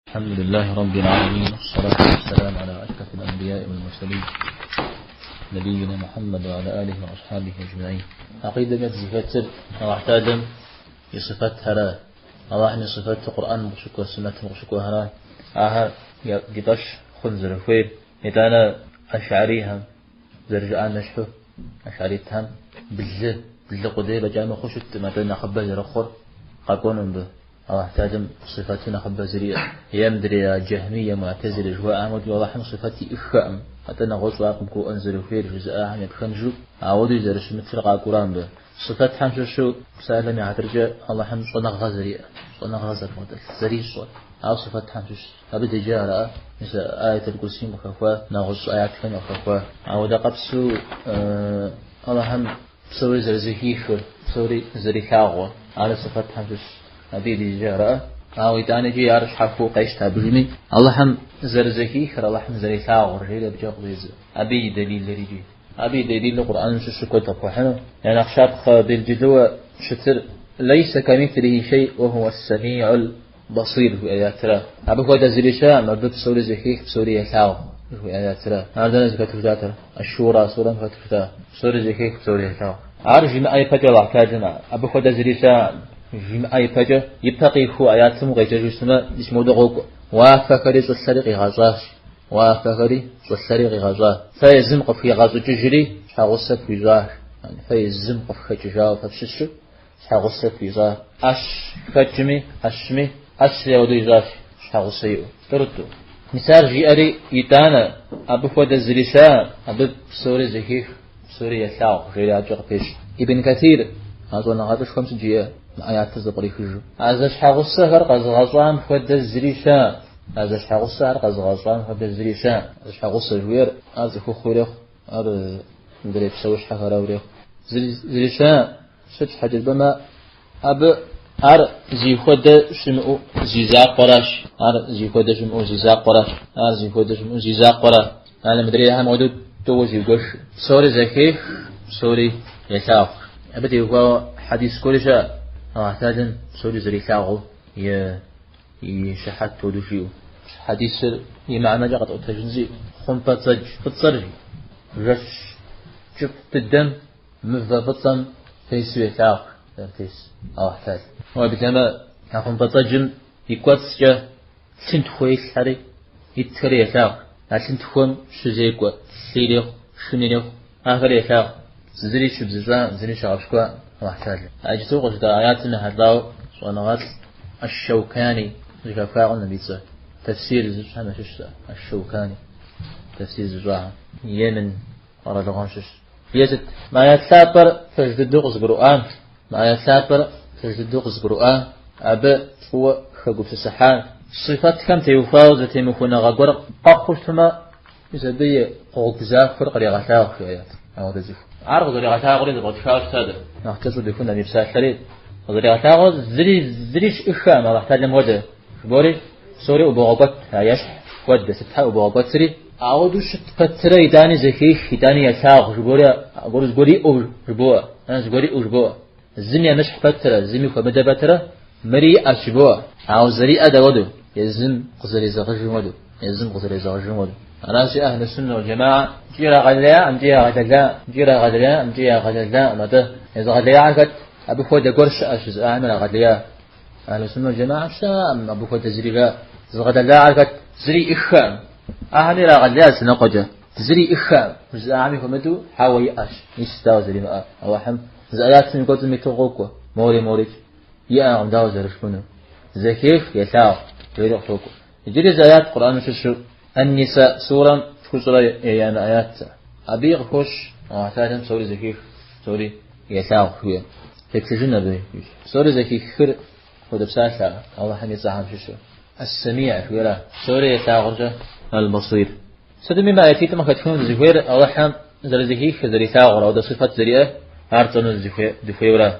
الحمد لله رب العالمين والصلاة والسلام على أشرف الأنبياء والمرسلين نبينا محمد وعلى آله وأصحابه أجمعين. عقيدة зыхэтыр Аллахь Таалэм и сыфэтхэра, Аллахьым и сыфэту Къурӏэным къыщыкӏуэ, суннэтым къыщыкӏуэхэра, ахэр ди фӏэщ хъун зэрыхуейр, итӏанэ ашӏарийхэм зэрыжаӏам ещхьу ашӏаритхэм блы, блы къудей фӏэкӏа мыхъуу щыткъым, атӏэ нэхъыбэ зэрыхъур къэкӏуэну мыбы. Аллахь Таалэм сыфэту нэхъыбэ зэриӏэр. Е мыдрей джэхьмие, муӏтэзилэ жыхуаӏэхэм хуэдэу Аллахьым сыфэт иӏыххэкъым, атӏэ нэгъуэщӏу ар къыбгурыӏуэн зэрыхуейр жызыӏахэм я пхэнжу, ауэдэу зэрыщымытыр къакӏуэра мыбы. Сыфэтхэм щыщу псалъэм и хьэтыркӏэ Аллахьым щӏэныгъэ зэриӏэр, щӏэныгъэ зэрыбгъэдэлъ, зэрищӏэр, ар сыфэтхэм щыщщ. Абы деджа ара? Мис Аят аль-Курсийм къыхэхуа, нэгъуэщӏ аятхэм къыхэхуа. Ауэдэ къабзэу Аллахьым Псори зэрызэхихыр, псори зэрилъагъур, ар сыфэтхэм щыщщ. Абы деджа ара? Ауэ итӏанэкӏи ар щхьэхуэу къещтэ абыжми, Алыхьым зэрызэхихыр, Алыхьым зэрилъагъур, жери абыкӏэ къыщӏедзэ. Абы и дэлилыр икӏи. Абы и дэлилыр Къурӏэным щыщу куэд къыпхуэхьыну. Я нэхъ щапхъэ белджылыуэ щытыр Лейсэ камитhlихи шей уэ хуа ас-самиӏул басир жыхуиӏэ аятра. Абы хуэдэ зыри щыӏэкъым, абы псори зэхех, псори елъагъу жыхуиӏэ аятра. Ар дэнэ зыхэту щытатэр? Аш-Шура сурэм хэту щыта. Псори зэхех, псори елъагъу. Ар жимыӏэ ипэкӏэ Аллахь Таалэм абы хуэдэ зыри щыӏэкъым жимыӏэ ипэкӏэ, ипэ къихуэу аятым укъеджэжу щытмэ, мис модэ къокӏуэ. Уафэхэри щӏылъэри къигъэщӏащ. Уафэхэри щӏылъэри къигъэщӏа. Фэ езым къыфхигъэщӏыкӏыжри щхьэгъусэ фхуищӏащ. Фэ езым къыфхэкӏыжауэ фэ фщыщу щхьэгъусэ хуищӏа. ӏэщ хэкӏми, ӏэщми, ӏэщри ауэдэу ищӏащ, щхьэгъусэ иӏэу. Тӏурытӏу. Мис ар жиӏэри, итӏанэ, абы хуэдэ зыри щыӏэкъым, абы псори зэхех, псори елъагъу, жери адэкӏэ къыпещэ. Ибн Катир, а щӏэныгъэлӏышхуэм сыт жиӏэ мы аятыр зэпкърихыжу? А зэщхьэгъусэхэр къэзыгъэщӏам хуэдэ зыри щыӏэкъым. А зэщхьэгъусэхэр къэзыгъэщӏам хуэдэ зыри щыӏэкъым. Зэщхьэгъусэ жыхуиӏэр ар цӏыхухъу ирехъу, ар мыдрей псэущхьэхэрауэ ирехъу. Зыри щыӏэкъым. Сыт щхьэкӏэ жыпӏэмэ, абы ар зи хуэдэ щымыӏэу зи закъуэращ. Ар зи хуэдэ щымыӏэу зи закъуэращ. Ар зи хуэдэ щымыӏэу зи закъуэра. Ар мыдрейхэм хуэдэу тӏууэ зиугуэш. Псори зэхех, псори елъагъу. Абы теухуауэ хьэдис гуэри щыӏэ. Аллахь Таалэм псори зэрилъагъуу и щыхьэт хуэдэу жиӏэу. Хьэдисыр и мыхьэнэкӏэ къэтӏуэтэжынщи, хъумпӏэцӏэдж фӏыцӏэр жэщ кӏыфӏ дыдэм Мывэ фӏыцӏэм тесу елъагъу, зэрытес Алыхь Таалэ. Уеблэмэ, а хъумпӏэцӏэджым и кӏуэцӏкӏэ лъынтхуэ илъхэри, итхэри елъагъу. А лъынтхуэм щызекӏуэ лъы ирехъу, шын ирехъу, ахэри елъагъу. Зыри щыбзыщӏакъым, зыри щыгъэпщкӏуакъым Алыхь Таалэ. А иджыпсту къыжытӏа аятым ехьэлӏауэ щӏэныгъэлӏ Аш-Шэукани зэхэфхакъым абы и цӏэр. Тэфсир зыщӏхэм ящыщщ Аш-Шэукани. Тэфсир зыщӏахэм. Йемен къэралыгъуэм щыщ. Езыт. Мы аят лъапӏэр пэж дыдэу къызыгурыӏуа, мы аят лъапӏэр пэж дыдэу къызыгурыӏуа, абы фӏыуэ хэгупсысыхьа. Сыфэтхэм теухуауэ зэтемыхуэныгъэ гуэр къэхъуу щытмэ, мис абы и гъуэгу захуэр кърегъэлъагъу, жи аят. Ауэдэ цӏыху. Ар къызэригъэлъагъуэри зэфӏэтхауэ щыта дэ. Нэхъ кӏэщӏу дыхун абы и псалъэри къызэригъэлъагъуэр зыри зыри щыӏыххэкъым Алыхь Таалэм хуэдэ. Жыбори псори ӏубогъэкӏуэт, а ещхь хуэдэ, сытхэр ӏубогъэкӏуэтри. Ауэдэу щыт пэтрэ итӏани зэхех, итӏани елъагъу, жыбори аргуэру зыгуэр иӏэу жыбоӏэ, зыгуэр иӏэу жыбоӏэ. Зыми емыщхь пэтрэ, зыми хуэмыдэ пэтрэ, мыри иӏэщ жыбоӏэ. Ауэ зэриӏэр дауэдэу? Езым къызэрезэгъыжым хуэдэу, езым къызэрезэгъыжым хуэдэу. Аращи, Ахьлу Суннэ уал Джамаа икӏи ирагъэлеяӏым, икӏи ягъэлэлаӏым, икӏи ирагъэлеяӏым, икӏи ягъэлэлаӏым, атӏэ езыгъэлеяхэр хэт? Абы хуэдэ гуэр щыӏэщ жызыӏахэм ирагъэлея. Ахьлу Суннэ уал Джамаа щыӏэкъым, абы хуэдэ зыри жаӏэ. Зыгъэлэлахэр хэт? Зыри иӏыххэкъым. Ахэми ирагъэлея зы лъэныкъуэкӏэ. Зыри иӏыххэкъым. Жызыӏахэми хуэмыдэу хьэуэ иӏэщ. Мис дауэ зэримыӏэр? Алыхьым зы аятым и кӏуэцӏым иту къокӏуэ. Мори морикӏ. Иӏэкъым, дауэ зэрыжыпӏэнур? Зэхех, елъагъу, жери къытокӏуэ. Иджыри зы аят Къурӏэным щыщу Ан-Ниса сурэм тхущӏрэ еянэ аят. Абыи къыхощ Алыхь Таалэм псори зэхех, псори елъагъу жиӏэ. Теплъыжын абы. Псори зэхихыр хуэдэ псалъэ Алыхьым и цӏэхэм щыщу. Ас-Самиӏ жиӏэра. Псори елъагъуркӏэ Аль-Басир. Сытми мы аятитӏым къыхэтхыну дызыхуейр Алыхьым зэрызэхихыр, зэрилъагъур, ауэдэ сыфэт зэриӏэр, ар тщӏэну дыхуейуэра.